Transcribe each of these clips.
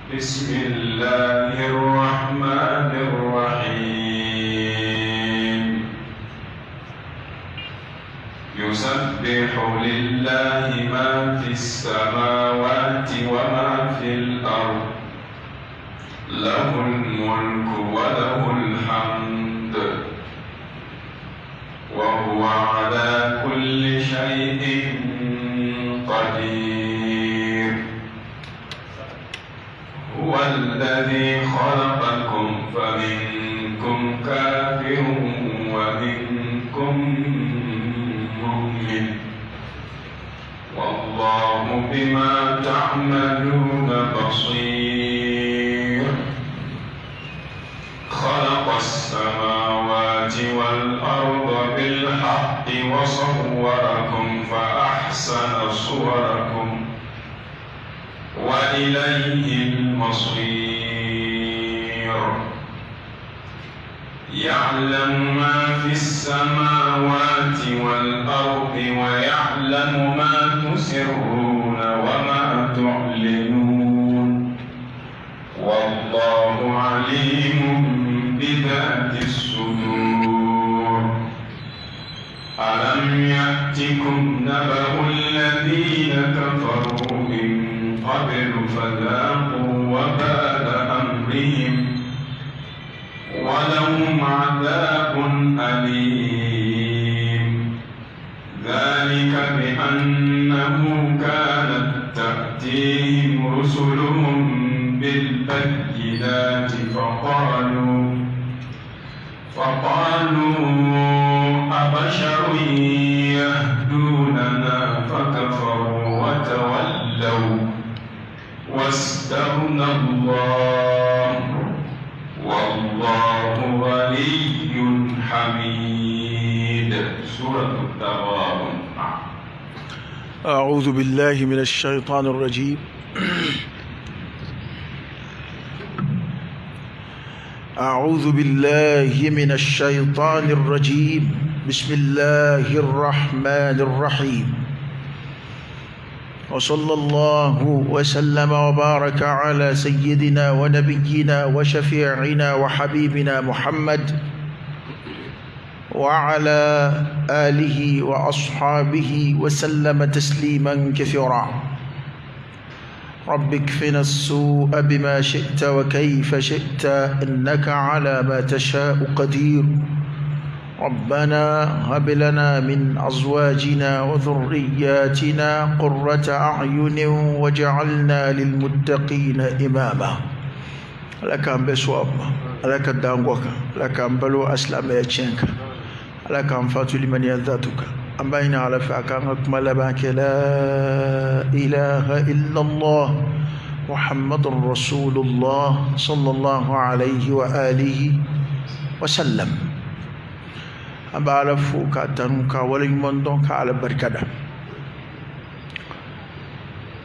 بسم الله الرحمن الرحيم. يسبح لله ما في السماوات وما في الأرض، له الملك وله الحمد، وهو على كل شيء قدير. هو الذي خلقكم فمنكم كافر ومنكم مؤمن، والله بما تعملون بصير. خلق السماوات والأرض بالحق وصوركم فأحسن صوركم، وإليه المصير. يعلم ما في السماوات والأرض ويعلم ما تسرون وما تعلنون، والله عليم بذات الصدور. ألم يأتكم نبأ الذين كفروا من قبل فذاقوا وبال أمرهم ولهم عذاب أليم. ذلك بأنه كانت تأتيهم رسلهم بالبينات فقالوا أبشر يهدوننا فكفروا وتولوا واستغنى الله، والله غني حميد. سورة التغابن. أعوذ بالله من الشيطان الرجيم. أعوذ بالله من الشيطان الرجيم. بسم الله الرحمن الرحيم. وصلى الله وسلم وبارك على سيدنا ونبينا وشفيعنا وحبيبنا محمد وعلى آله وأصحابه وسلم تسليما كثيرا. رب اكفنا السوء بما شئت وكيف شئت، إنك على ما تشاء قدير. ربنا هب لنا من أزواجنا وذرياتنا قرة أعين واجعلنا للمتقين إماما. لك أن بسواب، لك الدانغوك، لك أن بلو أسلام يتشنك، لك أن فاتو لمن يذاتك. أم بين على فأكانك ملباك لا إله إلا الله محمد رسول الله صلى الله عليه وآله وسلم. An b'a Ala fo k'a tanu k'a waleɲuman dɔn k'a Ala barikada.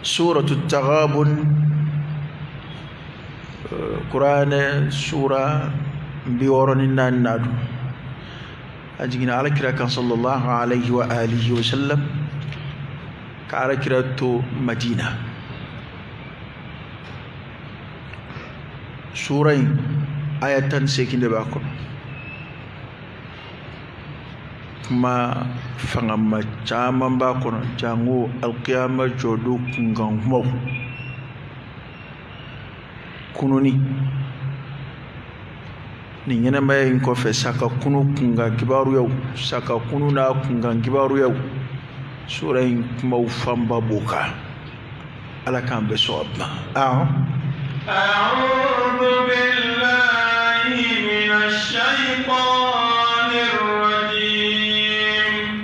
Suratu Taghabun, Kuranɛ sura 64 na don. A jiginna Ala kira kan sallallahu alaihi wa alihi wa sallam ka Ala kira to Madina. Sura in aya 18 de b'a kɔnɔ. Kuma fangama caman b'a kɔnɔ, jango alkiyama jɔdon kunkan kumaw, kununi nin ɲɛnamaya in kɔfɛ saka kunu kunkan kibaruyaw, saka kunu n'a kunkan kibaruyaw, sura in kumaw fanba b'o kan. Ala k'an bɛɛ sɔn a ma. أعوذ بالله من الشيطان الرجيم.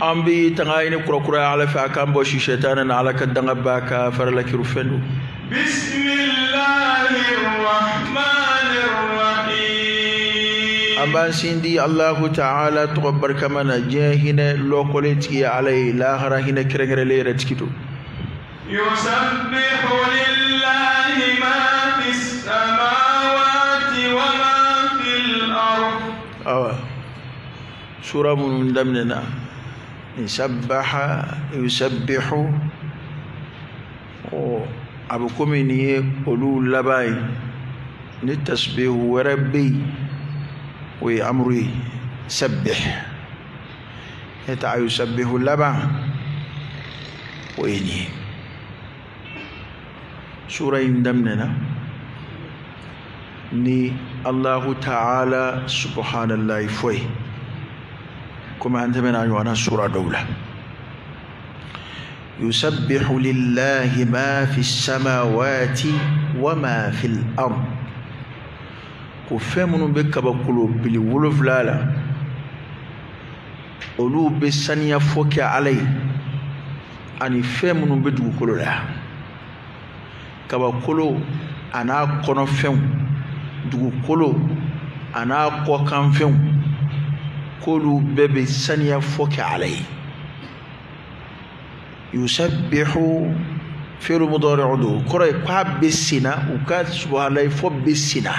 An bi tanga ɲini kurakuraya Ala fɛ a k'an bɔ si sɛtanɛ na, Ala ka danga b'a ka farala kiru fɛn don. بسم الله الرحمن الرحيم. An b'an sindi Allahu ta'ala tɔgɔ barikama na, diɲɛ hinɛ lɔkɔlen tigi ye Ala ye, lahara hinɛ kɛrɛnkɛrɛnlen yɛrɛ tigi don. يسبح لله ما في السماوات وما في الأرض. Awa sura minnu daminɛna ni sabbaha yusabbihu, o A bɛ komi nin ye olu laban ye. Ni tasbihu wɛrɛ bɛ yen, o ye amuru ye, sabbih. E ta yusabbihu laban o ye nin ye. Sura in daminɛna ni Allahu ta'ala subhanallahi fɔ ye, komi an tɛmɛna ɲɔgɔnna sura dɔw la. Yusabbihu lillahi ma fi samawati wa ma fi al-ard. Ko fɛn minnu bɛ kabakolo bili 7 la, olu bɛ saniya fɔ kɛ Ala ye, ani fɛn minnu bɛ dugukolo la. Kabakolo a n'a kɔnɔfɛnw, dugukolo a n'a kɔkanfɛnw, k'olu bɛɛ bɛ saniya fɔ kɛ Ala ye. Yusabbihu fi'lu mudari'u don, kɔrɔ ye k'a bɛ senna, u ka subahanallahi fɔ bɛ senna.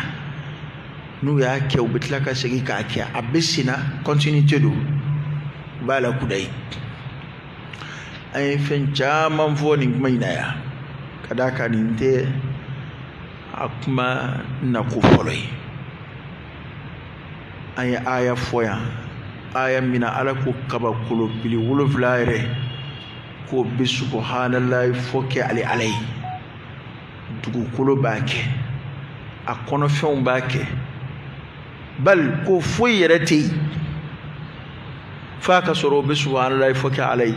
N'u y'a kɛ, u bɛ tila ka segin k'a kɛ, a bɛ senna, continuité don, u b'a la kudayi. An ye fɛn caman fɔ nin kuma in na yan, ka d'a kan nin tɛ a kuma nako fɔlɔ ye. An ye aya fɔ yan, aya min na Ala ko kabakolo bili 7 yɛrɛ k'o bɛ subahanallahi fɔ kɛ ale Ala ye. Dugukolo b'a kɛ, a kɔnɔfɛnw b'a kɛ, bali ko foyi yɛrɛ tɛ yen f'a ka sɔrɔ o bɛ subahanallahi fɔ kɛ Ala ye.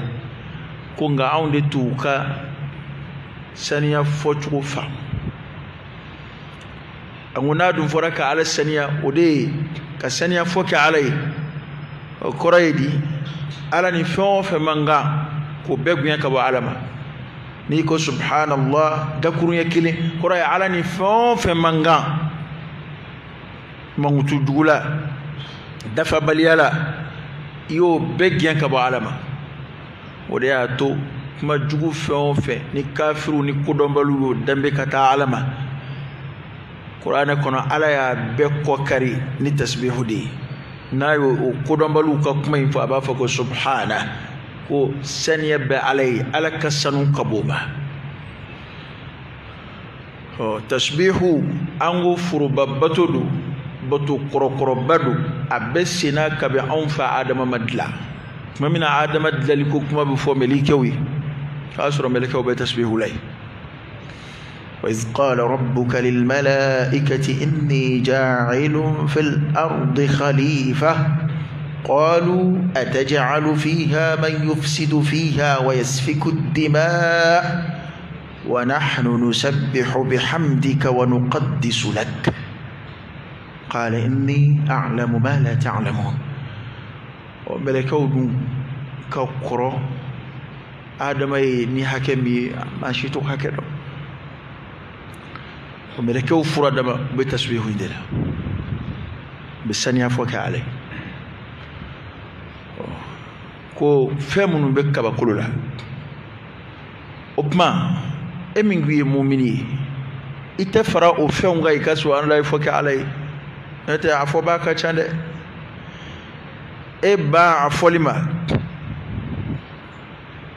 Ko nka anw de t'u ka saniya fɔcogo faamu. A ko n'a dun fɔra ka Ala saniya, o de ye ka saniya fɔ kɛ Ala ye. O kɔrɔ ye di, Ala ni fɛn o fɛn man kan k'o bɛɛ gɛn ka bɔ Ala ma. N'i ko subhanallah dakuruɲɛ kelen, kɔrɔ ye Ala ni fɛn o fɛn man kan mankutu jugu la, dafabaliya la, i y'o bɛɛ gɛn ka bɔ Ala ma. O de y'a to kuma jugu fɛn o fɛn ni kafiriw ni kodɔnbaliw y'o danbe ka taa Ala ma, Kuranɛ kɔnɔ Ala y'a bɛɛ kɔ kari ni tasbihu de ye. N'a y'o kodɔnbaliw ka kuma in fɔ, a b'a fɔ ko subhana, ko saniya bɛ Ala ye, Ala ka sanu ka bɔ o ma. Ɔ tasbihu, an ko foroba bato don, bato kɔrɔkɔrɔba don, a bɛ senna kabi anw fa Adama ma dilan. Tuma min na Adama dilali ko kuma bɛ fɔ mɛlɛkɛw ye, o y'a sɔrɔ mɛlɛkɛw bɛ tasbihu la yen. وإذ قال ربك للملائكة إني جاعل في الأرض خليفة قالوا أتجعل فيها من يفسد فيها ويسفك الدماء ونحن نسبح بحمدك ونقدس لك قال إني أعلم ما لا تعلمون. ملكو كقرأ آدم ni hakɛ min ye, maa si t'o hakɛ dɔn. Mɛlɛkɛw fura dama u bɛ tasbihu in de la, u bɛ saniya fɔ kɛ Ala ye. Ko fɛn minnu bɛ kabakolo la, o tuma e min k'i ye mumini ye, i tɛ fara o fɛnw kan i ka subahanallahi fɔ kɛ Ala ye. N'o tɛ a fɔbaa ka ca dɛ. E ban a fɔli ma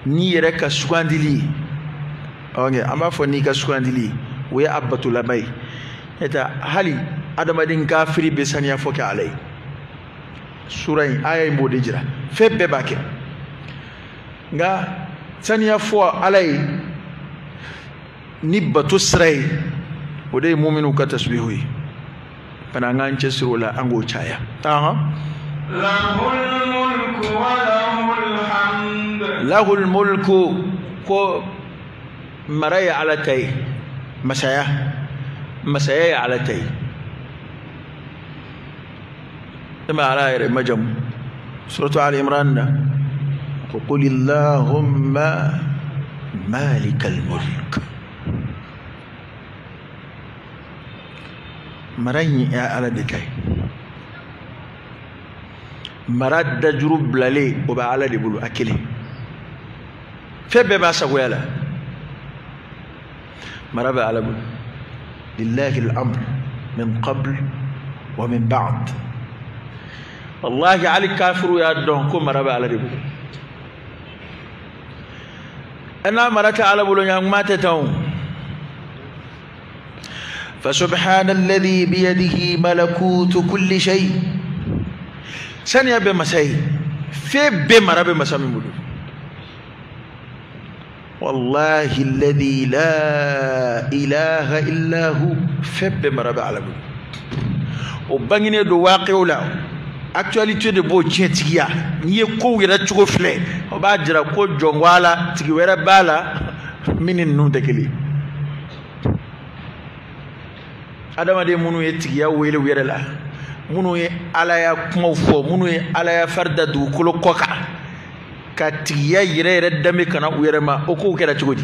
n'i yɛrɛ ka sugandili ye, an b'a fɔ n'i ka sugandili ye, o ye a batolaba ye. N'o tɛ hali adamaden kafiri bɛ saniya fɔ kɛ Ala ye. Sura in, aya in b'o de jira, fɛn bɛɛ b'a kɛ. Nka saniya fɔ Ala ye ni bato sira ye, o de ye muminiw ka tasbihu ye. Fana an k'an cɛsiri o la, an k'o caya. Lahul mulku wa lahul hamd. Lahul mulku, ko mara ye Ala ta ye, masaya, masaya ye Ala ta ye. E ma Ala yɛrɛ majamu suratu Ali Imran na, ko qul illahumma malikal mulk. Mara in ye Ala de ta ye. Mara dajuru bilalen o bɛ Ala de bolo a kelen. Fɛn bɛɛ b'a sagoya la, mara bɛ Ala bolo. Lillahi al-amr min qabl wa min ba'd. Wallahi hali kafiru y'a dɔn ko mara bɛ Ala de bolo. N'a mara tɛ Ala bolo, ɲankuma tɛ tan o. Fasubhana alladhi biyadihi malakutu kulli shay. Saniya bɛ masa ye, fɛn bɛɛ mara bɛ masa min bolo. Wallahi alladhi la ilaha illa hu, fɛn bɛɛ mara bɛ Ala bolo. O bangenen don waaqiw la, actualité de b'o tiɲɛtigiya. N'i ye kow yɛrɛ cogo filɛ, o b'a jira ko jɔn b'a la, tigi wɛrɛ b'a la min ni ninnu tɛ kelen ye. Adamaden minnu ye tigiya wele u yɛrɛ la, minnu ye alaya kumaw fɔ, minnu ye alaya fari da dugukolo kɔ kan, ka tigiya yɛrɛ yɛrɛ danbe ka na u yɛrɛ ma, o kow kɛra cogo di?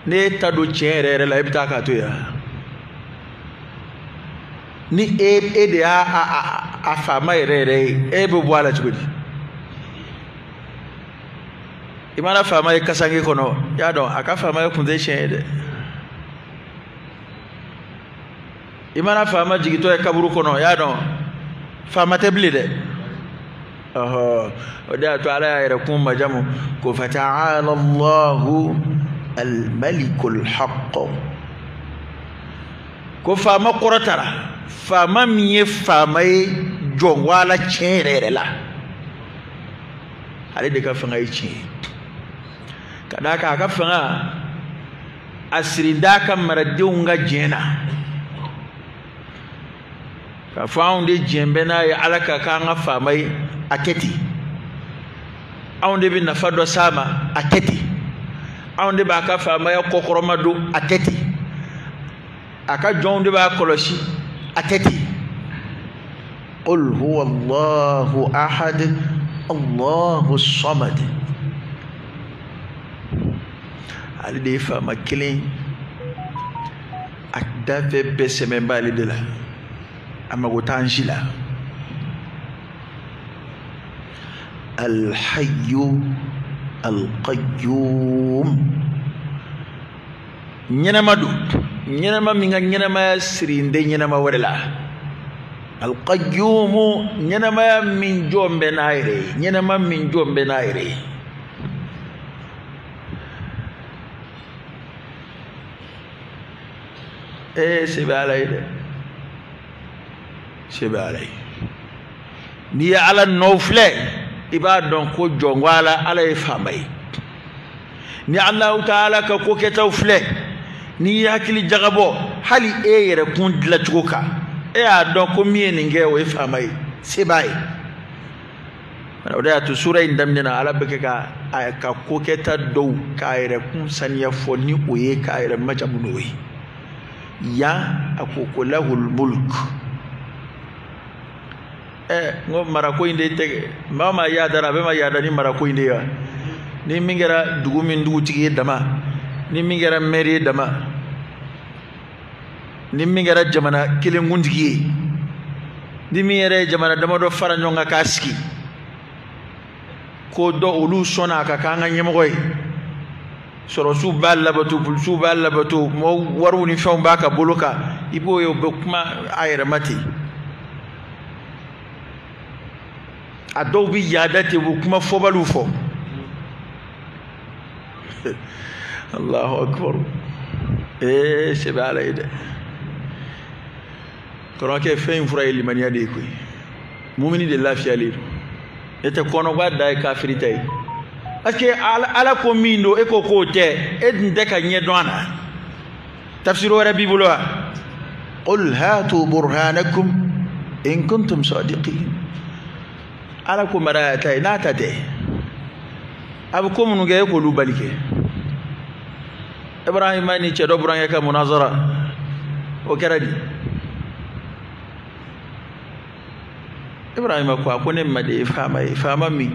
N'e ta don tiɲɛ yɛrɛ yɛrɛ la, e bɛ taa k'a to yen. Ni e de y'a a faama yɛrɛ yɛrɛ ye, e bɛ bɔ a la cogo di? I mana faama ye kasange kɔnɔ, i y'a dɔn a ka faamaya kun tɛ tiɲɛ ye dɛ. I mana faama jigintɔ ye kaburu kɔnɔ, i y'a dɔn faama tɛ bilen dɛ. Ɔhɔ, o de y'a to Ala y'a yɛrɛ kun majamu ko fata'ala Allahu al-malikul haqq. Ko faama kɔrɔtara, faama min ye faama ye jɔn ala tiɲɛ yɛrɛ yɛrɛ la, ale de ka fanga ye tiɲɛ ye. Ka d'a kan a ka fanga a siri d'a ka maradenw ka diɲɛ na, k'a fɔ anw de diɲɛ bɛ n'a ye Ala ka k'an ka faama ye, a kɛ ten. Anw de bɛ nafa dɔ s'a ma, a kɛ ten. Anw de b'a ka faamaya kɔkɔrɔma don, a kɛ ten. A ka jɔnw de b'a kɔlɔsi, a tɛ ten. Qul huwa Allahu ahad, Allahu samad. Ale de ye faama kelen, a dafɛ bɛɛ sɛmɛ b'ale de la, a mago t'an si la. Alhayyu alqayyum. Ɲɛnɛma don, ɲɛnɛma min ka ɲɛnɛmaya siri tɛ ɲɛnɛma wɛrɛ la. Alqayyumu, ɲɛnɛmaya min jɔn bɛ n'a yɛrɛ ye, ɲɛnɛma min jɔn bɛ n'a yɛrɛ ye. Ee, se bɛ Ala ye dɛ, se bɛ Ala ye. N'i ye Ala nɔ filɛ, i b'a dɔn ko jɔn ko Ala, Ala ye faama ye. Ni Alahu taala ka ko kɛtaw filɛ, n'i ye hakili jagabɔ hali e yɛrɛ kun dilancogo kan, e y'a dɔn ko min ye nin kɛ o ye faama ye, se b'a ye. O de y'a to sura in daminɛ na, Ala bɛ kɛ ka a ka ko kɛta dɔw k'a yɛrɛ kun saniya fɔ ni o ye, k'a yɛrɛ majamu n'o ye. Yan a ko ko lahul mulk. N ko marako in de tɛ maa o maa yaadara, a bɛ ma yaada ni marako in de ye wa? Ni min kɛra dugu min dugutigi ye dama, ni min kɛra mɛri ye dama, ni min kɛra jamana kelen kuntigi ye, ni min yɛrɛ ye jamana damadɔ fara ɲɔgɔn kan k'a sigi, ko dɔ olu sɔnna a ka k'an ka ɲɛmɔgɔ ye, sɔrɔsiw b'a labato, polisiw b'a labato, mɔgɔw wariw ni fɛnw b'a ka bolo kan, i b'o ye o bɛ kuma a yɛrɛ ma ten. A dɔw bɛ yaada ten, u bɛ kuma fɔbaliw fɔ. Allahu akbar. Ee, se bɛ Ala ye dɛ. Kɔrɔkɛ, fɛn in fura ye limaniya de ye koyi. Mumini de lafiyalen don. Ne tɛ kɔnɔba da ye kafiri ta ye. Parce que Ala ko min don, e ko k'o tɛ, e dun tɛ ka ɲɛ dɔn a la. Tafsir wɛrɛ b'i bolo wa? Qul hatu burhanakum in kuntum sadiqin. Ala ko mara y'a ta ye, n'a ta tɛ, a bɛ ko minnu kɛ, e k'olu bali kɛ. Ibrahima ni cɛ dɔ burankɛ ka munazara, o kɛra di? Ibrahima ko a ko ne ma de ye faama ye, faama min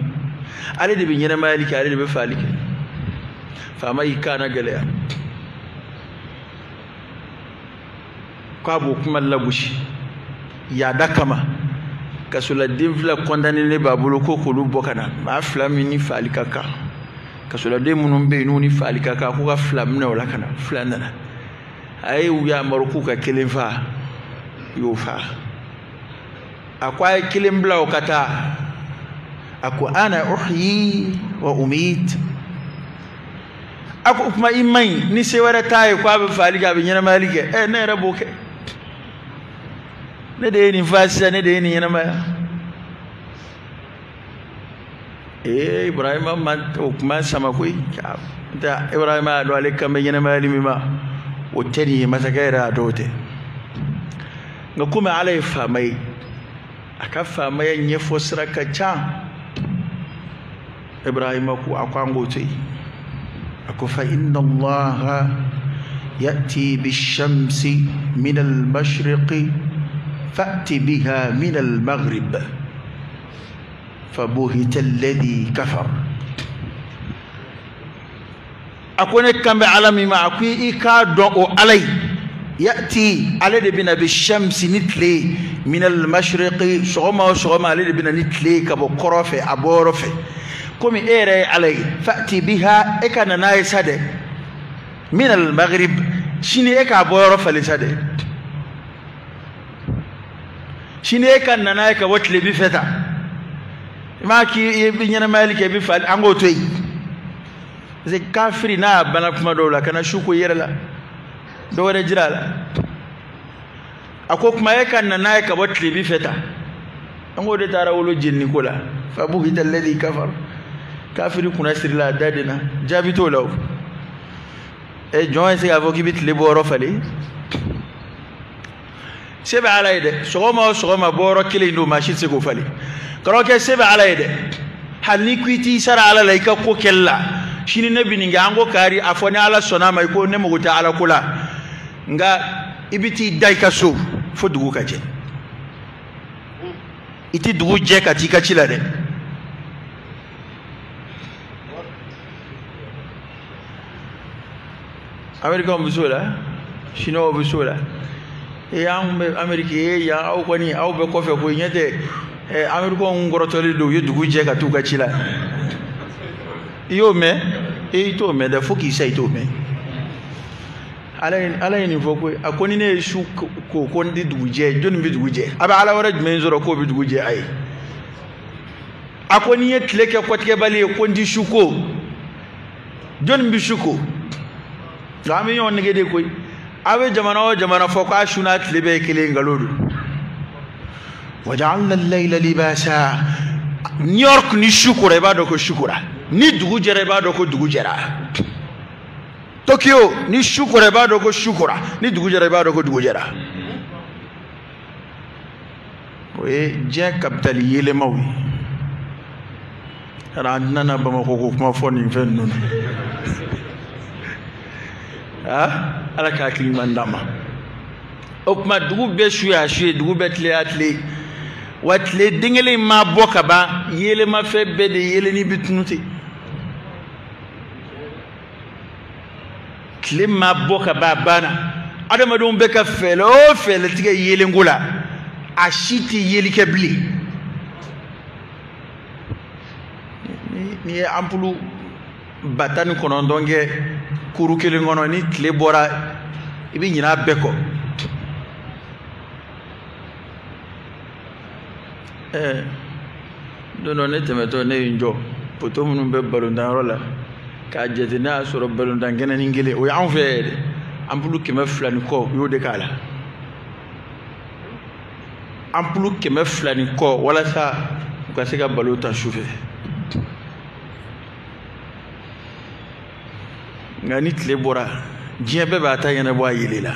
ale de bɛ ɲɛnɛmayali kɛ, ale de bɛ faali kɛ. Faama y'i kan na gɛlɛya k'a b'o kuma lagosi yaada kama. Kasoladen fila kɔndannen b'a bolo ko k'olu bɔ ka na, maa fila min ni faali ka kan, kasoladen minnu bɛ yen n'u ni faali ka kan, k'u ka fila minɛ o la ka na. Fila nana, a ye u yamaru k'u ka kelen fa, u y'o fa. A ko a ye kelen bila o ka taa. A ko ana uhyi wa umit. A ko o tuma i man ɲi ni se wɛrɛ t'a ye ko a bɛ faali kɛ, a bɛ ɲɛnamayali kɛ. Ɛ, ne yɛrɛ b'o kɛ, ne de ye nin fa sisan, ne de ye nin ɲɛnamaya. Ee, Ibrahima ma o kuma sama koyi. Nta Ibrahima y'a dɔn ale kan bɛ ɲɛnamayali min ma, o tɛ nin ye. Masakɛ yɛrɛ y'a dɔn o tɛ, nka komi Ala ye faama ye, a ka faamaya ɲɛfɔ sira ka ca. Ibrahima ko a ko an k'o to yen. A ko fa inna Allaha ya'ti bishamsi min al-mashriqi fa'ti biha min al-maghrib fabuhita alladhi kafar. A ko ne kan bɛ Ala min ma, a ko i k'a dɔn o Ala ye, ya'ti, ale de bɛna bi shamsi ni tile, min al-mashriqi, sɔgɔma o sɔgɔma ale de bɛna ni tile ka bɔ kɔrɔ fɛ, a bɔyɔrɔ fɛ. Komi e yɛrɛ ye Ala ye, fa'ti biha, e ka na n'a ye sa dɛ, min al-maghrib, sini e k'a bɔyɔrɔ falen sa dɛ, sini e ka na n'a ye ka bɔ tilebi fɛ tan. I m'a k'i bɛ ɲɛnamayali kɛ, i bɛ fali, an k'o to yen. Parce que kafiri n'a y'a bana kuma dɔw la, kana su ko i yɛrɛ la, dɔ wɛrɛ jira a la. A ko kuma e ka na n'a ye ka bɔ tilebi fɛ tan, an k'o de taara wolo jenini ko la. Fabuhita alladhi kafar, kafiri kunna sirila a da de na, jaabi t'o la o. Ɛ, jɔn ye se k'a fɔ k'i bɛ tile bɔyɔrɔ falen? Se bɛ Ala ye dɛ, sɔgɔma o sɔgɔma bɔyɔrɔ kelen in don, maa si tɛ se k'o falen. Karamɔgɔkɛ, se bɛ Ala ye dɛ. Hali n'i ko i t'i sara Ala la i ka ko kɛli la, sini ne bɛ nin kɛ, an ko kari a fɔ ni Ala sɔnna a ma, i ko ne mago tɛ Ala ko la, nka i bɛ t'i da i ka so fo dugu ka jɛ. I tɛ dugu jɛ ka t'i ka ci la dɛ. Américains bɛ s'o la, Chinois bɛ s'o la. E, an bɛ Amérique ye yan, aw kɔni aw bɛ kɔfɛ koyi, ɲɛ tɛ. Ɛ, Américains kɔrɔtɔlen don, u ye dugu jɛ ka t'u ka ci la. I y'o mɛn? I t'o mɛn dɛ, fo k'i sa i t'o mɛn. Ala ye nin fɔ koyi. A ko ni ne ye su ko ko n tɛ dugu jɛ, jɔnni bɛ dugu jɛ? A bɛ Ala wɛrɛ jumɛn sɔrɔ k'o bɛ dugu jɛ a ye? A ko ni n ye tile kɛ kɔtigɛbali ye, ko n tɛ su ko, jɔnni bɛ su ko? Nka an bɛ ɲɔgɔn nege de koyi. A bɛ jamana o jamana fɔ k'a su n'a tile bɛɛ ye kelen, nkalon don. Waja'alna al-layla libasa. New York ni su kora, i b'a dɔn ko su kora. Ni dugu jɛra, i b'a dɔn ko dugu jɛra. Tokyo ni su kora, i b'a dɔn ko su kora. Ni dugu jɛra, i b'a dɔn ko dugu jɛra. O ye diɲɛ kapitali yelemaw ye. Yala an tɛna Bamakɔ ko kuma fɔ nin fɛn ninnu na. Ala ka hakili ɲuman d'an ma. O tuma dugu bɛɛ su y'a su ye, dugu bɛɛ tile y'a tile ye. Wa tile den kelen ma bɔ ka ban, yelemafɛn bɛɛ de yelenni bɛ tunu ten. Tile ma bɔ ka ban, a banna. Adamadenw bɛ ka fɛɛrɛ o fɛɛrɛ tigɛ yelenko la, a si tɛ yeli kɛ bilen. N'i ye anpulu 19 kɛ kuru kelen kɔnɔ, ni tile bɔra i bɛ ɲinɛ a bɛɛ kɔ. Ɛɛ, don dɔ ne tɛmɛtɔ, ne ye n jɔ poto minnu bɛ balontan la k'a jate, ne y'a sɔrɔ balontan kɛnɛnin kelen, o y'anw fɛ yɛrɛ, anpulu 200 ni kɔ u y'o de k'a la, anpulu 200 ni kɔ, walasa u ka se ka balo ta su fɛ. Nka ni tile bɔra, diɲɛ bɛɛ b'a ta ɲɛnabɔ a yelen la.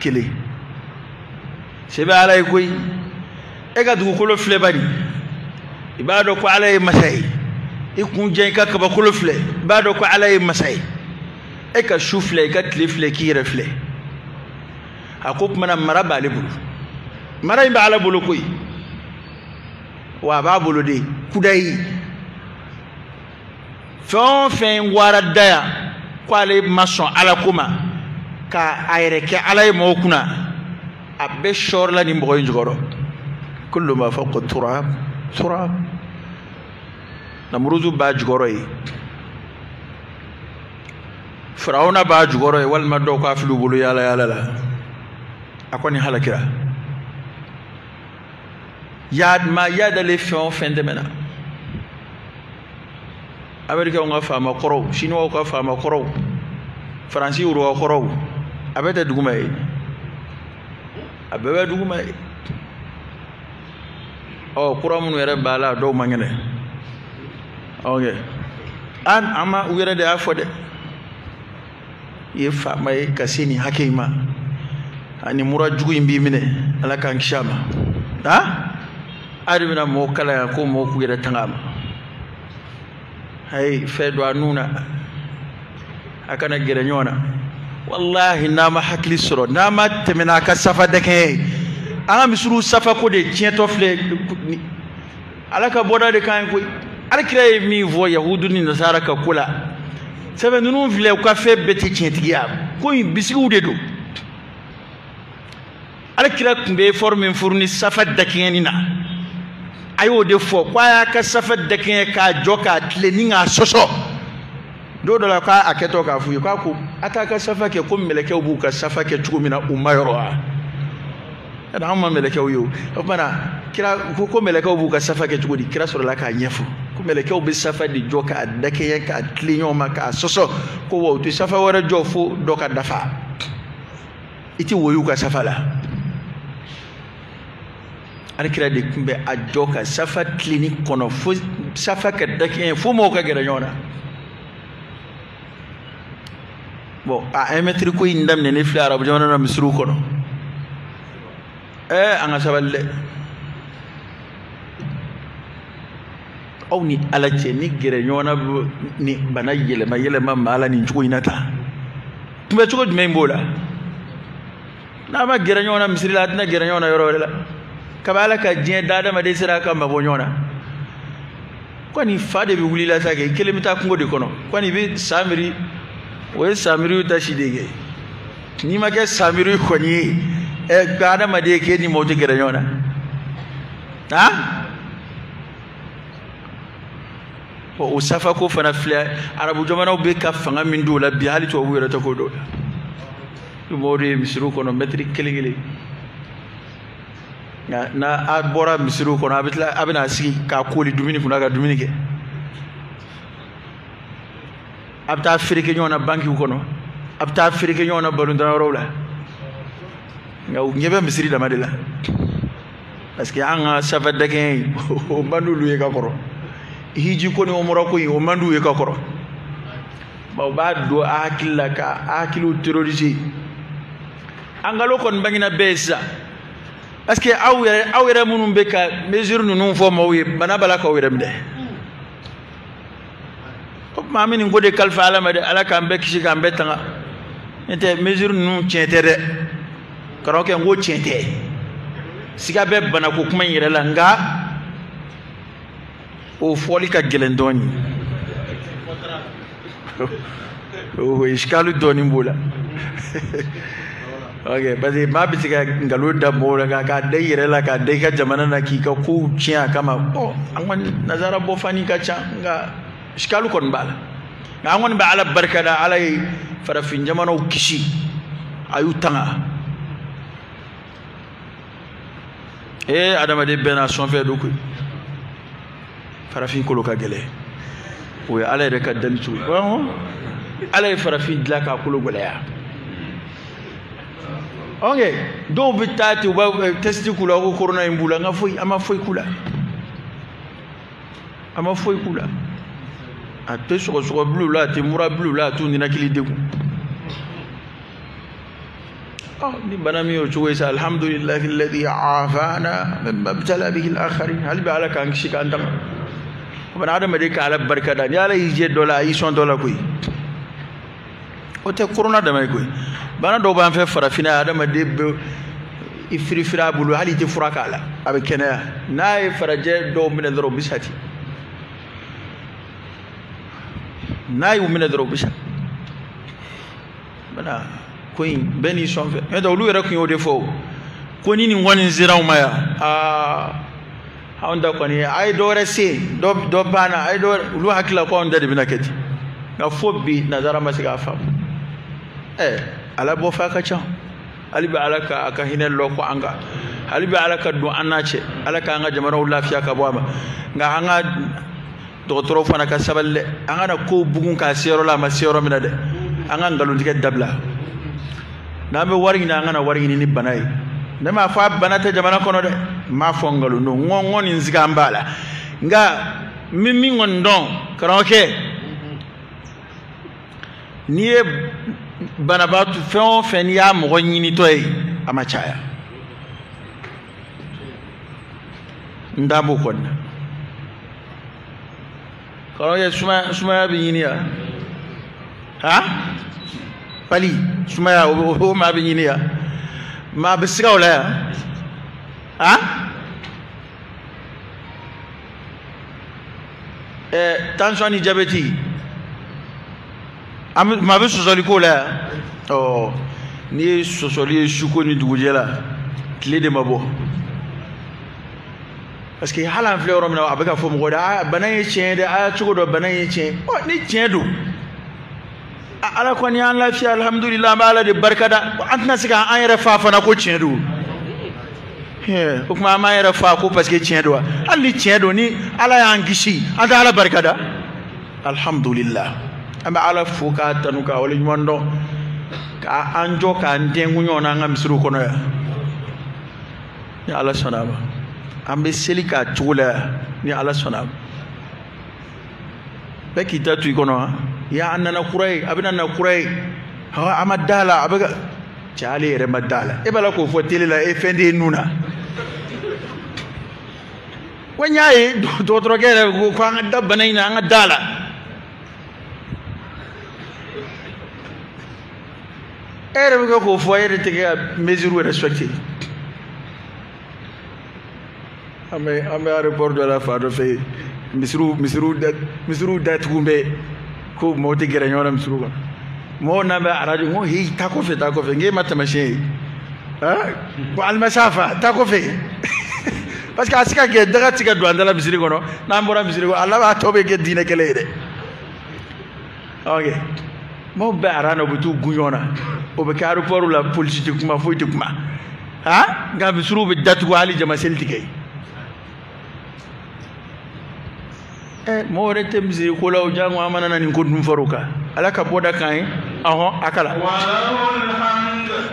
Kelen se bɛ Ala ye koyi. E ka dugukolo filɛ bani, i b'a dɔn ko Ala ye masa ye. I kun jɛ i ka kabakolo filɛ, i b'a dɔn ko Ala ye masa ye. E ka su filɛ, i ka tile filɛ, k'i yɛrɛ filɛ. A ko kumana mara b'ale bolo, mara in bɛ Ala bolo koyi, wa a b'a bolo de kudayi. Fɛn o fɛn wara da yan ko ale ma sɔn Ala ko ma, ka a yɛrɛ kɛ Ala ye mɔgɔw kunna, a bɛɛ sɔɔrila nin mɔgɔ in jukɔrɔ. Kullu ma fawqa turab turab. Namuruzu b'a jukɔrɔ ye, Firawuna b'a jukɔrɔ ye, walima dɔw k'a fili u bolo yaala yaala la, a kɔni halakira. Ya maa yadalen fɛn o fɛn tɛmɛna. Américains ka faama kɔrɔw, Chinois ka faama kɔrɔw, Faransi roi kɔrɔw, a bɛɛ tɛ duguma ye, a bɛɛ bɛ duguma ye. Ɔ kura minnu yɛrɛ b'a la, dɔw man kɛnɛ. Ok, an ma u yɛrɛ de y'a fɔ dɛ, i ye faama ye ka se nin hakɛ in ma, ani mura jugu in b'i minɛ, Ala k'an kisi a ma. A de bɛna mɔgɔw kalan yan ko mɔgɔw k'u yɛrɛ tanga a ma. Ayi, fɛn don a nun na, a kana gɛrɛ ɲɔgɔn na. Walahi, n'a ma hakili sɔrɔ, n'a ma tɛmɛ n'a ka safa dɛkɛ ye, an ka misiriw safako de tiɲɛtɔ filɛ. Ala ka bɔda de kan ye koyi. Ala kira ye min fɔ yahudu ni nasara ka ko la, sɛbɛn ninnu filɛ, u ka fɛn bɛɛ tɛ tiɲɛtigiya ko in, bisigiw de don. Ala kira tun bɛ effort min furu ni safa dakɛɲɛni na, a y'o de fɔ ko a y'a ka safa dakɛɲɛ k'a jɔ k'a tilen ni k'a sɔsɔ. Don dɔ la k'a kɛtɔ k'a f'u ye k'a ko a t'a ka safa kɛ ko mɛlɛkɛw b'u ka safa kɛ cogo min na u ma yɔrɔ wa? An ma mɛlɛkɛw ye o. O tuma na kira ko mɛlɛkɛw b'u ka safa kɛ cogo di? Kira sɔrɔla k'a ɲɛfɔ ko mɛlɛkɛw bɛ safa de jɔ k'a dakɛɲɛ k'a tilen ɲɔgɔn ma k'a sɔsɔ, ko wa u tɛ safa wɛrɛ jɔ fo dɔ ka dafa. I tɛ woyo u ka safa la. Ala kira de tun bɛ a jɔ ka safa tilenni kɔnɔ fo safa ka dakɛɲɛ fo mɔgɔw ka gɛrɛ ɲɔgɔn na. Bon, a 1 mètre ko in daminɛ ne filɛ arabu jamana na misiriw kɔnɔ. An ka sabali dɛ. Aw ni Ala cɛ, ni gɛrɛ ɲɔgɔn na ni bana yɛlɛma yɛlɛma maa la nin cogo in na tan, kunbɛ cogo jumɛn b'o la? N'a ma gɛrɛ ɲɔgɔn na misiri la, a tɛna gɛrɛ ɲɔgɔn na yɔrɔ wɛrɛ la. Kabi Ala ka diɲɛ da, adamaden sera ka mabɔ ɲɔgɔn na. Kɔni fa de bɛ wuli la sa kɛ, i kelen bɛ taa kungo de kɔnɔ. Kɔni i bɛ samiri, o ye samiriw ta si de kɛ. N'i ma kɛ samiri kɔni ye, nka adamaden k'e ni mɔgɔw tɛ gɛrɛ ɲɔgɔn na. O safako fana filɛ, arabu jamanaw bɛ ka fanga min don o la bi, hali tubabuw yɛrɛ tɛ k'o dɔn. Mɔgɔw de ye misiriw kɔnɔ mɛtiri kelen kelen. Nka n'a a bɔra misiriw kɔnɔ, a bɛ tila a bɛna sigi k'a koli dumuni kunna ka dumuni kɛ. A bɛ taa feere kɛ ɲɔgɔn na bankiw kɔnɔ, a bɛ taa feere kɛ ɲɔgɔn na balontan yɔrɔw la. Nka u ɲɛ bɛ misiri dama de la, parce que an ka safa dɛgɛ in o man d'olu ye ka kɔrɔ. Hiji ko ni umra ko in o man d'u ye ka kɔrɔ. U b'a don a hakili la ka hakiliw terroriser. An kalo kɔni bangena bɛɛ ye sisan, parce que aw yɛrɛ minnu bɛ ka mesure ninnu fɔ maaw ye, bana b'a la k'aw yɛrɛ minɛ. O tuma an bɛ nin ko de kalifa Ala ma dɛ, Ala k'an bɛɛ kisi k'an bɛɛ tanga. N'o tɛ mesure ninnu tiɲɛ tɛ dɛ, karamɔgɔkɛ, n ko tiɲɛ tɛ. Siga bɛ banako kuma in yɛrɛ la, nka o fɔli ka gɛlɛn dɔɔnin. O iskalu dɔɔnin b'o la. Ok, parce que maa bɛ se ka nkalon da mɔgɔw la k'a da i yɛrɛ la, k'a da i ka jamana na, k'i ka kow tiɲɛ a kama. Bon, an kɔni nazara bɔfani ka ca, nka iskalu kɔni b'a la. Nka an kɔni bɛ Ala barika da, Ala ye farafin jamanaw kisi, a y'u tanga. Adamaden bɛɛ n'a sɔnfɛ don koyi. Farafin kolo ka gɛlɛn, o ye Ala yɛrɛ ka dali cogo ye. Ala ye farafin dilan k'a kolo gɛlɛya. Ok, dɔw bɛ taa ten, u b'a test k'u la ko corona in b'u la, nka foyi, a ma foyi k'u la, a ma foyi k'u la. A tɛ sɔgɔsɔgɔ bil'u la, a tɛ mura bil'u la, a t'u ninakili degun. Ni bana min y'o cogo ye sa, alhamdulillahi alladhi afana mimma ibtala bihi al-akharin. Hali bi Ala k'an kisi k'an tanga. O bana adamaden ka Ala barika da, ni Ala y'i jɛ dɔ la, a y'i sɔn dɔ la koyi. O tɛ corona dama ye koyi. Bana dɔw b'an fɛ farafinna, adamaden bɛ i firifiri a bolo, hali i tɛ fura k'a la, a bɛ kɛnɛya. N'a ye farajɛ dɔw minɛ dɔrɔn, u bɛ sa ten. N'a y'u minɛ dɔrɔn, u bɛ sa. Bana ko in bɛɛ n'i sɔn fɛ. N'o tɛ olu yɛrɛ tun y'o de fɔ o, ko ni nin kɔni sera anw ma yan, aa anw ta kɔni a ye dɔ wɛrɛ se, dɔ banna, a ye dɔ wɛrɛ, olu hakili la ko anw ta de bɛna kɛ ten. Nka fo bi nazara ma se k'a faamu. Ala bɔ fa ka ca. Hali bi Ala ka a ka hinɛ lɔ ko an kan, hali bi Ala ka don an n'a cɛ, Ala k'an ka jamanaw lafiya ka bɔ a ma. Nka an ka Dɔgɔtɔrɔw fana ka sabali dɛ, an kana kow bugun k'a se yɔrɔ la a ma se yɔrɔ min na dɛ. An ka nkalontigɛ dabila. N'an bɛ wari ɲini, an kana wari ɲini ni bana ye. Ne m'a fɔ a bana tɛ jamana kɔnɔ dɛ, n m'a fɔ nkalon don, n ko nin sigi an b'a la. Nka n bɛ min kɔni dɔn karamɔgɔkɛ, n'i ye banabaatɔ fɛn o fɛn n'i y'a mɔgɔ ɲinitɔ ye, a ma caya. N da b'o kɔni na. Karamɔgɔkɛ, sumaya bɛ ɲini yan? Han? Pali, sumaya o maa bɛ ɲini yan? Maa bɛ siga o la yan? Han? Tension ni diabète, maa bɛ sɔsɔli k'o la yan? Ɔ, n'i ye sɔsɔli ye su ko ni dugujɛ la, tile de ma bɔ. Parce que hali an filɛ yɔrɔ min na, a bɛ ka fɔ mɔgɔ de, aa bana ye tiɲɛ ye dɛ, a cogo dɔ bana ye tiɲɛ ye. Ɔ, ni tiɲɛ don, Ala kɔni y'an lafiya, alhamdulilah, an bɛ Ala de barikada. An tɛna se k'an yɛrɛ fa fana ko tiɲɛ don. O tuma an b'an yɛrɛ fa ko parce que tiɲɛ don wa? Hali ni tiɲɛ don, ni Ala y'an kisi, an tɛ Ala barikada. Alhamdulilah, an bɛ Ala fo k'a tanu k'a waleɲuman dɔn, k'an jɔ k'an dɛnkun ɲɔgɔn na an ka misiriw kɔnɔ yan. Ni Ala sɔnna a ma, an bɛ seli k'a cogo la yan, ni Ala sɔnna a ma. Bɛɛ k'i ta to i kɔnɔ, han. Ya an nana kura ye, a bɛna na kura ye, a ma da la, a bɛ ka cɛ ale yɛrɛ ma da la. E b'a la k'o fɔ tele la, e fɛn t'e nun na. Wa n y'a ye dɔgɔtɔrɔkɛ yɛrɛ ko an ka da bana in na, an ka da la. E yɛrɛ bɛ kɛ k'o fɔ, e yɛrɛ tɛ kɛ ka mesure respecter. An bɛ aéroport dɔ la fan dɔ fɛ yen, misiriw datugu bɛ ko mɔgɔw tɛ gɛrɛ ɲɔgɔn na misiriw kɔnɔ. Mɔgɔw n'an bɛ arajo, n ko heyi, taa kɔfɛ, taa kɔfɛ, n k'e ma taamasiyɛn ye, ko alimasafa, taa kɔfɛ. Parce que a se ka kɛ daga tɛ ka don an da la misiri kɔnɔ, n'an bɔra misiri kɔnɔ, a laban a tɔ bɛ kɛ diinɛ kɛlɛ ye dɛ. Ok, mɔgɔw bɛ aran na, u bɛ t'u gun ɲɔgɔn na, o bɛ kɛ aéroport la, polisi tɛ kuma, foyi tɛ kuma, han, nka misiriw bɛ datugu, hali jama seli tɛ kɛ yen. Mɔgɔ wɛrɛ tɛ misiri ko la o, jango an mana na nin ko dun fɔr'o kan. Ala ka bɔda kan ye, ɔhɔn, a kala.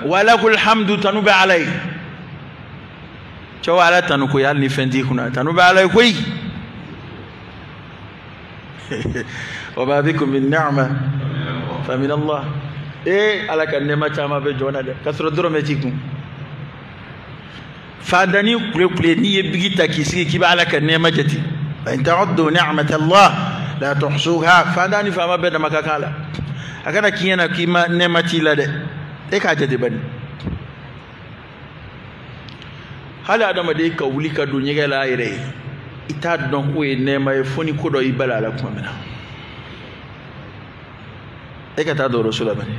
Walahul hamdu, tanu bɛ Ala ye. Cɛw, Ala tanu koyi, hali ni fɛn t'i kunna, tanu bɛ Ala ye koyi. Wa ma bikum min ni'ma fa min Allah. Ala ka nɛɛma caman bɛ jɔn na dɛ, k'a sɔrɔ dɔrɔmɛ t'i kun. Fadani kule kule, n'i ye bigi ta k'i sigi k'i bɛ Ala ka nɛɛma jate, in ta'uddu ni'mat Allah la tuhsuha. Fadani faama bɛɛ dama ka kan la, a kana k'i ɲɛna k'i ma nɛɛma t'i la dɛ, e k'a jate bani. Hali adamaden ka wuli ka don ɲɛgɛn la a yɛrɛ ye, i t'a dɔn k'o ye nɛɛma ye fo ni ko dɔ y'i bali a la tuma min na. E ka taa dɔgɔtɔrɔso la bani.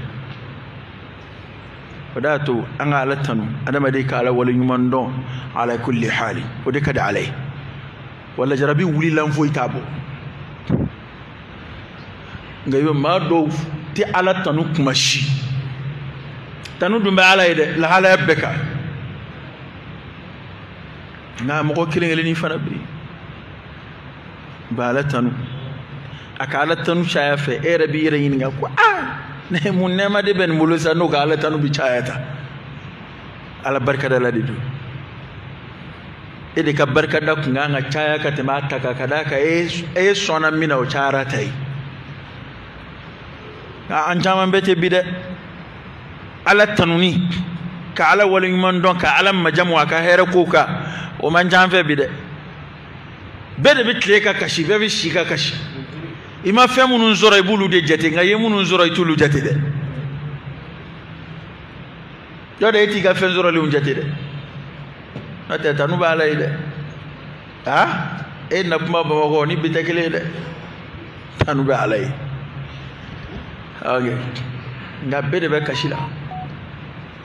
O de y'a to an ka Ala tanu, adamaden ka Ala waleɲuman dɔn ala kulli hali, o de ka di Ala ye. Wala jarabi wulila foyi t'a bɔ. Nka i bɛ maa dɔw tɛ Ala tanu kuma si. Tanu dun bɛ Ala ye dɛ, lahalaya bɛɛ kan. Nka mɔgɔ kelen kelennin fana bɛ yen, bɛ Ala tanu. A ka Ala tanu caya fɛ, e yɛrɛ b'i yɛrɛ ɲininka ko aa, ne mun nɛɛma de bɛ nin bolo sa n'o ka Ala tanu bɛ caya tan. Ala barikadala de don. E de ka barikada kun kan ka caya ka tɛmɛ a ta kan, ka d'a kan e sɔnna min na o cayara ta ye. Nka an caman bɛ ten bi dɛ. Ala tanuni, ka Ala waleɲuman dɔn, ka Ala majamu a ka hɛrɛ kow kan, o man ca an fɛ bi dɛ. Bɛɛ de bɛ tile ka kasi, bɛɛ bɛ si ka kasi. I ma fɛn minnu sɔrɔ i b'olu de jate, nka i ye minnu sɔrɔ i t'olu jate dɛ. Yɔrɔ e t'i ka fɛn sɔrɔlenw jate dɛ. N'o tɛ tanu bɛ Ala ye dɛ. E na kuma Bamakɔ ni bi tɛ kelen ye dɛ. Tanu bɛ Ala ye. Ok, nka bɛɛ de bɛ kasi la.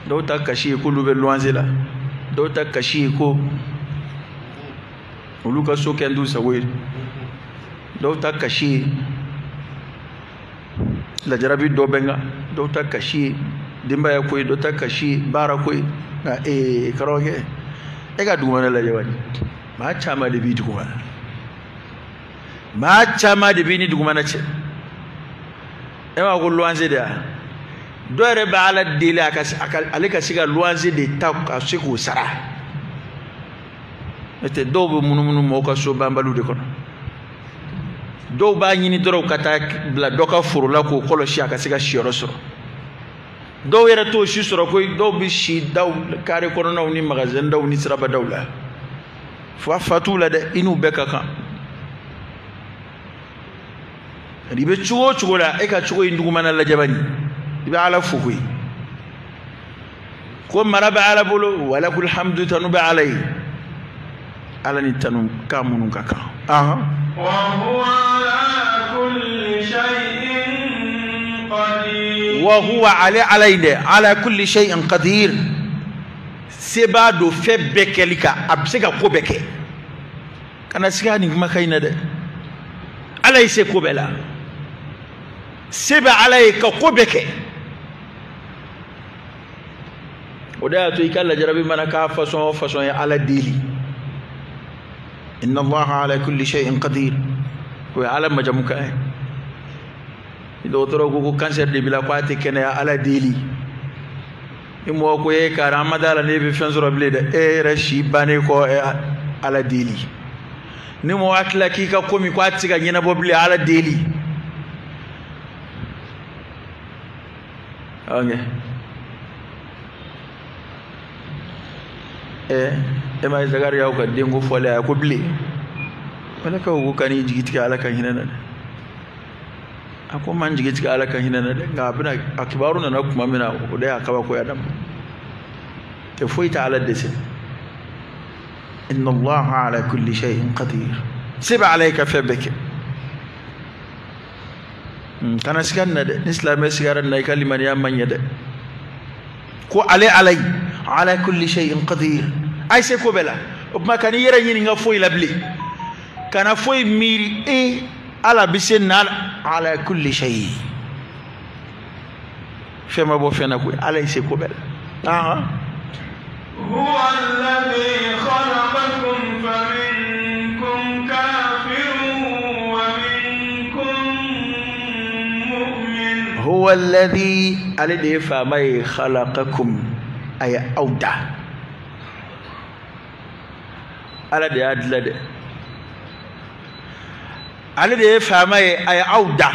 Dɔw ta kasi ye k'olu bɛ luwanse la, dɔw ta kasi ye ko olu ka so kɛ t'u sago ye, dɔw ta kasi ye lajarabi dɔ bɛ n kan, dɔw ta kasi ye denbaya ko ye, dɔw ta kasi ye baara ko ye. Nka karamɔgɔkɛ, e ka dugumana lajɛ wani, maa caman de b'i dugumana. Maa caman de b'i ni dugumana cɛ. E m'a ko luwanse de ya. Dɔw yɛrɛ bɛ Ala deli a ka ale ka se ka luwanse de ta ka se k'o sara. N'o tɛ dɔw bɛ munumunu mɔgɔw ka so banbaliw de kɔnɔ. Dɔw b'a ɲini dɔrɔn ka taa bila dɔ ka foro la k'o kɔlɔsi a ka se ka siyɔrɔ sɔrɔ. Dɔw yɛrɛ t'o si sɔrɔ koyi, dɔw bɛ si daw kare kɔnɔnaw ni magasin daw ni sirabadaw la. Fa fa t'u la dɛ, i n'u bɛɛ ka kan. I bɛ cogo o cogo la, e ka cogo in dugumana lajɛ bani, i bɛ Ala fo koyi. Ko mara bɛ Ala bolo, walakul hamdu, tanu bɛ Ala ye. Ala ni tanu kan minnu ka kan. Wa huwa ala kulli shay'in qadir. Wa huwa ale Ala in dɛ, ala kulli shay'in qadir. Se b'a don fɛn bɛɛ kɛli kan, a bɛ se ka ko bɛɛ kɛ. Kana siga nin kumakan in na dɛ. Ala ye se ko bɛɛ la. Se bɛ Ala ye ka ko bɛɛ kɛ. O de y'a to i ka lajarabi mana k'a façon o façon ye, Ala deli. Inna Allaha ala kulli shay'in qadir. O ye Ala majamu kan ye. Ni dɔgɔtɔrɔ ko ko cancer de b'i la, ko a tɛ kɛnɛya, Ala deli. Ni mɔgɔ ko e kari an ma da la n'e bɛ fɛn sɔrɔ bilen dɛ, e yɛrɛ si bannen kɔ, Ala deli. Ni mɔgɔ hakili la k'i ka ko min ko a tɛ se ka ɲɛnabɔ bilen, Ala deli. Ok. E ma ye Zakariyaw ka denko fɔlen a ko bilen. Malakaw ko kan'i jigi tigɛ Ala ka hinɛ na dɛ. A ko man jigi tigɛ Ala ka hinɛ na dɛ, nka a bɛna a kibaru nana tuma min na, o de y'a kabakoya dama. Tɛ foyi tɛ Ala dɛsɛ. Inna Allaha ala kulli shay'in qadir. Se bɛ Ala ye ka fɛn bɛɛ kɛ. Kana siga nin na dɛ, ni silamɛ sigara nin na i ka limaniya man ɲɛ dɛ. Ko ale Ala ye ala kulli shay'in qadir. A ye se ko bɛɛ la. O tuma kan'i yɛrɛ ɲininka foyi la bilen. Kana foyi miiri e Ala bɛ se na ala kulli shay. Fɛn ma bɔ fɛn na koyi, Ala ye se ko bɛɛ la. Huwa alladhi khalaqakum faminkum kafirun wa minkum mu'min. Huwa alladhi, ale de ye faama ye, khalaqakum, a ye aw da. Ala de y'a dilan dɛ. Ale de ye faama ye, a ye aw da,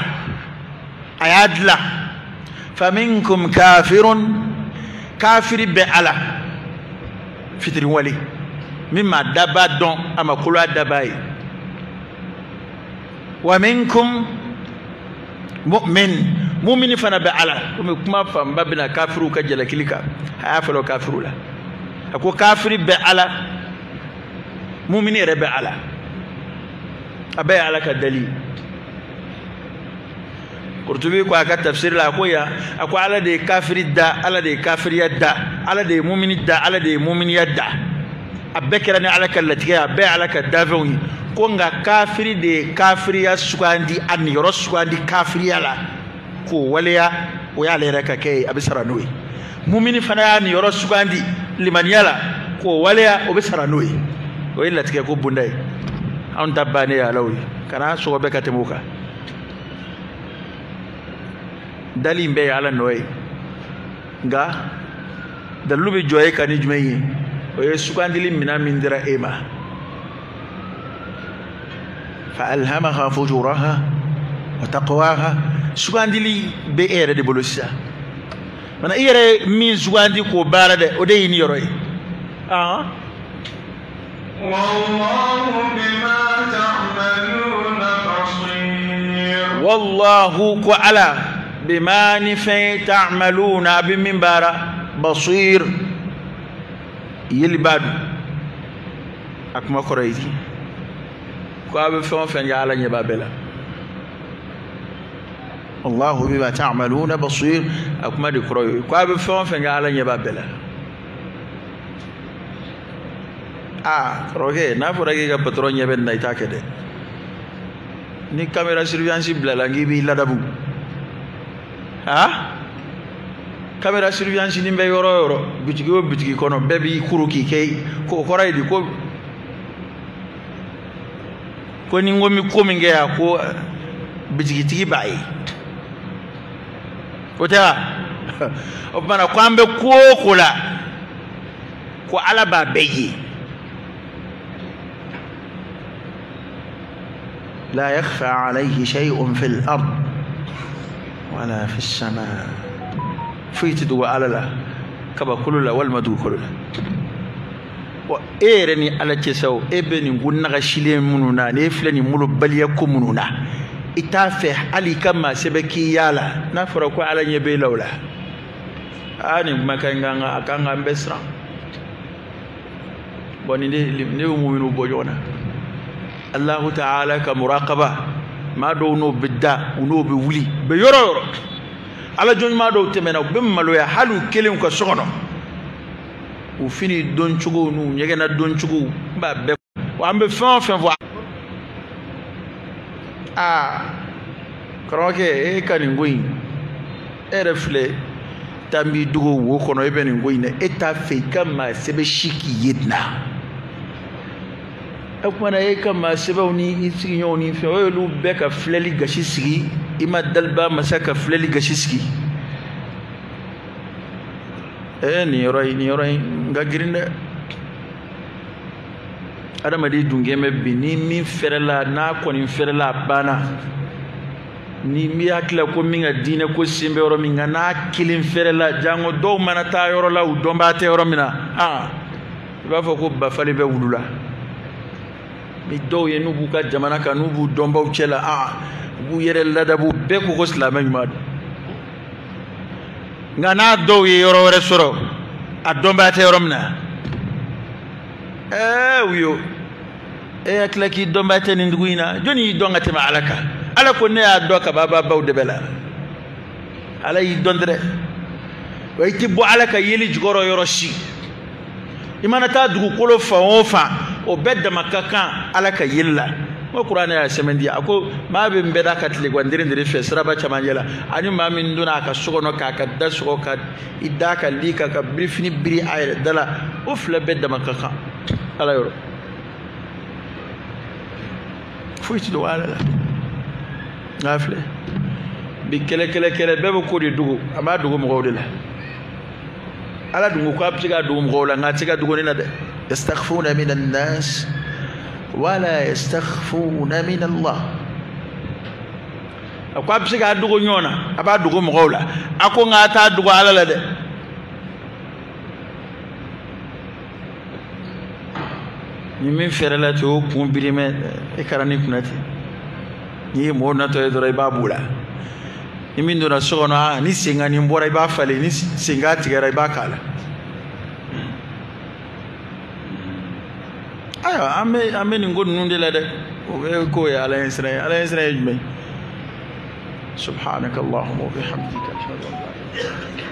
a y'a dilan. Faminkum kafirun, kafiri bɛ ala, fitiriwale min ma daba dɔn, a ma kolo a daba ye. Wa minkum mu'min, mumini fana bɛ ala. Komi kuma fanba bɛna kafiriw ka jalakili kan, a y'a fɔlɔ kafiriw la. A ko kafiri bɛ ala, mumini yɛrɛ bɛ ala. A bɛɛ ye Ala ka dali. Kurtubi ko a ka tafsir la, a ko yan, a ko Ala de ye kafiri da, Ala de ye kafiriya da, Ala de ye mumini da, Ala de ye muminiya da. A bɛɛ kɛra ni Ala ka latigɛ ye, a bɛɛ ye Ala ka dafɛnw ye. Ko nka kafiri de ye kafiriya sugandi, a niyɔrɔ sugandi kafiriya la k'o waleya, o y'ale yɛrɛ ka kɛ ye, a bɛ sara n'o ye. Mumini fana y'a niyɔrɔ sugandi limaniya la k'o waleya, o bɛ sara n'o ye. O ye latigɛ ko bonda ye. Anw ta bannen ye Alaw ye, kana sɔgɔ bɛɛ ka tɛmɛ o kan. Dali in bɛɛ ye Ala nɔ ye, nka dalilu bɛ jɔ e kan ni jumɛn ye? O ye sugandili minɛn min dira e ma. Fa alhamaha fujuraha wa taqwaha. Sugandili bɛ e yɛrɛ de bolo sisan. Mana i yɛrɛ min sugandi k'o baara dɛ, o de y'i niyɔrɔ ye. Wallahu bima ta'maluna basir. Wallahu ko Ala bima ni fɛn ta'maluna, a bɛ min baara, basir, yeli b'a dun. A kuma kɔrɔ ye di? Ko a bɛ fɛn o fɛn kɛ, Ala ɲɛ b'a bɛɛ la. Wallahu bima ta'maluna basir, a kuma de kɔrɔ ye ko a bɛ fɛn o fɛn kɛ, Ala ɲɛ b'a bɛɛ la. Aa kɔrɔkɛ, n'a fɔra k'e ka patɔrɔn ɲɛ bɛ nin na, i t'a kɛ dɛ. Ni caméra surveillance bilala k'i b'i ladabu. Caméra surveillance ni bɛ yɔrɔ o yɔrɔ, bitigi o bitigi kɔnɔ, bɛɛ b'i kuru k'i kɛ k'o kɔrɔ ye di ko Ko ni n ko n bɛ ko min kɛ yan ko bitigitigi b'a ye o tɛ wa o tuma na ko an bɛ ko o ko la ko Ala b'a bɛɛ ye. La yakhfa alayhi shay'un fil ard wala fis samaa. Foyi tɛ dogo Ala la kabakolo la walima dugukolo la. Wa e yɛrɛ ni Ala cɛ sa o, e bɛ nin ko nagasilen minnu na, n'e filɛ nin molobaliya ko minnu na, i t'a fɛ hali i ka maa sɛbɛ k'i y'a la n'a fɔra ko Ala ɲɛ b'e la o la. Aa nin kumakan in kan ka a kan k'an bɛɛ siran. Bon nin de ne bɛ muminu bɔ ɲɔgɔn na. Allahu ta'ala ka muraqaba maa dɔw n'o bɛ da u n'o bɛ wuli bɛ yɔrɔ o yɔrɔ. Ala jɔnɲuman dɔw tɛmɛna u bɛ maloya hali u kelen u ka so kɔnɔ. U fini don cogo n'u ɲɛgɛnna don cogo n b'a bɛɛ wa an bɛ fɛn o fɛn fɔ. Aa karamɔgɔkɛ e ka nin ko in e yɛrɛ filɛ taa n b'i dogo wo kɔnɔ e bɛ nin ko in na e t'a fɛ i ka maa sɛbɛ si k'i ye na. O kumana e ka maa sɛbɛw ni i sigiɲɔgɔnw ni fɛn o y'olu bɛɛ ka filɛli gasi sigi i ma daliba masa ka filɛli gasi sigi. Nin yɔrɔ in n ka girin dɛ. Adamaden dun kɛ bɛ bi ni min fɛrɛla n'a kɔni fɛrɛla a banna. Ni min hakili la ko min ka diinɛ ko sen bɛ yɔrɔ min nka n'a kelen fɛrɛla jango dɔw mana taa yɔrɔ la u dɔnbaa tɛ yɔrɔ min na i b'a fɔ ko bafali bɛ wulu la. Ni dɔw ye n'u b'u ka jamana kan n'u b'u dɔnbaw cɛ la u b'u yɛrɛ ladabu bɛɛ ko ko silamɛ ɲuman don. Nka n'a dɔw ye yɔrɔ wɛrɛ sɔrɔ a dɔnbaa tɛ yɔrɔ min na u yo e hakili k'i dɔnbaa tɛ nin dugu in na jɔnni y'i dɔn ka tɛmɛ Ala kan. Ala ko ne y'a dɔn ka ban baw de bɛ la. Ala y'i dɔn dɛ. Wa i tɛ bɔ Ala ka yeli jukɔrɔ yɔrɔ si. I mana taa dugukolo fan o fan o bɛɛ dama ka kan Ala ka yeli la. N ko kuranɛ y'a sɛmɛntiya a ko maa bɛ n bɛɛ da ka tilegan dere fɛ siraba camancɛ la ani maa min donna a ka so kɔnɔ k'a ka da sɔgɔ ka i da ka li kan ka birifini biri a yɛrɛ da la o fila bɛɛ dama ka kan Ala yɔrɔ. Foyi ti dogo Ala la. Nka filɛ bi kɛlɛ bɛɛ bɛ ko de dogo a b'a dogo mɔgɔw de la. Ala dun ko k'a bɛ se k'a dogo mɔgɔw la nka a tɛ se ka dogo ne la dɛ. Yastakhfuna mina an-nas wala yastakhfuna min Allah. A ko a bɛ se k'a dogo ɲɔgɔn na a b'a dogo mɔgɔw la a ko nka a t'a dogo Ala la dɛ. Ni min fɛrɛla ten o kun birimɛ e kɛra ni kunna ten. N'i ye mɔgɔw natɔ ye dɔrɔn i b'a b'u la. Ni min donna so kɔnɔ ni senkanni bɔra i b'a falen ni senkan tigɛra i b'a k'a la. Ayiwa an bɛ nin ko ninnu de la dɛ. O bɛɛ ko ye Ala ɲɛ siran ye. Ala ɲɛ siran ye jumɛn ye? Subhanaka Allahumma wa bihamdika ashhadu an la ilaha illa anta.